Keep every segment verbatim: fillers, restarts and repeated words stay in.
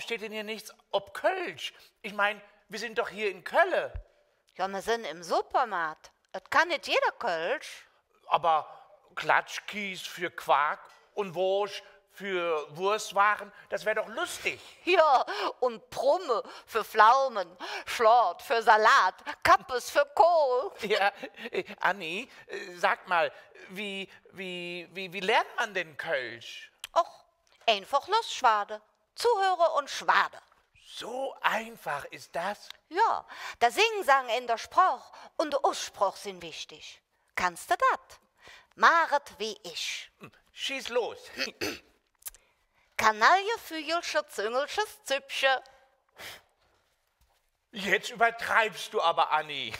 steht denn hier nichts op Kölsch? Ich mein, wir sind doch hier in Kölle. Jo, mer sin em Supermaat. Et kann nit jeder Kölsch. Aber Klatschkies für Quark und Woosch für Wurstwaren, das wär doch lustig. Jo, un Prumme för Pflaume, Schlot för Salat, Kappes för Kohl. Ja, äh, Anni, äh, sag mal, wie, wie, wie, wie lernt man denn Kölsch? Och, einfach losschwade. Zuhöre un schwade. So einfach ist das? Jo, der Singsang en der Sproch un der Ussproch sin wichtig. Kanns de dat? Maach et wie ich. Hm, schieß los. Kanaille, Vügelche, Züngelches, Züppche. Jetzt übertreibst du aber, Anni.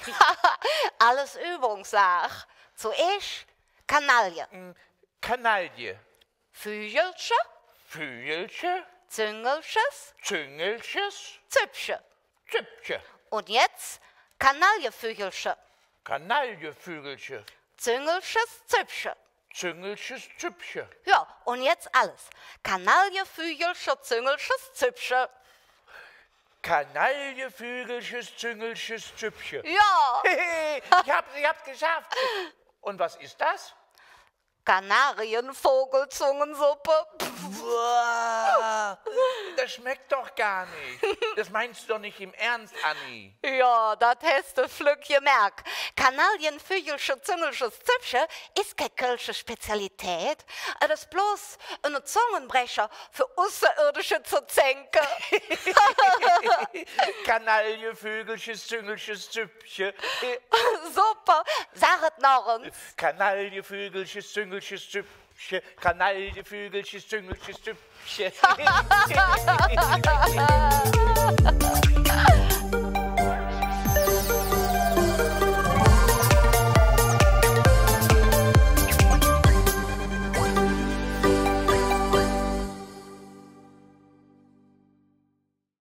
Alles Übungssaach. Zoeesch Kanaille. Hm, Kanaille. Vügelche. Vügelche. Züngelches. Züngelches. Züppche. Züppche. Un jetz Kanaillevügelche. Kanaillevügelche. Züngelches Züppche. Züngelches Züppche. Jo, un jetz alles. Kanaillevügelche, Züngelches Züppche. Kanaillevügelches, Züngelches Züppche. Jo. Ich hab's, ich hab's geschafft. Und was ist das? Kanarienvogelzungensuppe. Boah, das schmeckt doch gar nicht. Das meinst du doch nicht im Ernst, Anni. Jo, dat häs de flöck gemerk. Kanaillevügelche, Züngelches Züppche es kei kölsche Spezialität. Et es bloß ene Zungenbrecher för Usserirdische ze zänke. Kanaillevügelches, Züngelches Züppche. Super, sag et noch ens. Kanaillevügelches, Züngelches Züppche, Kanaillevügelches, Züngelches Züppche.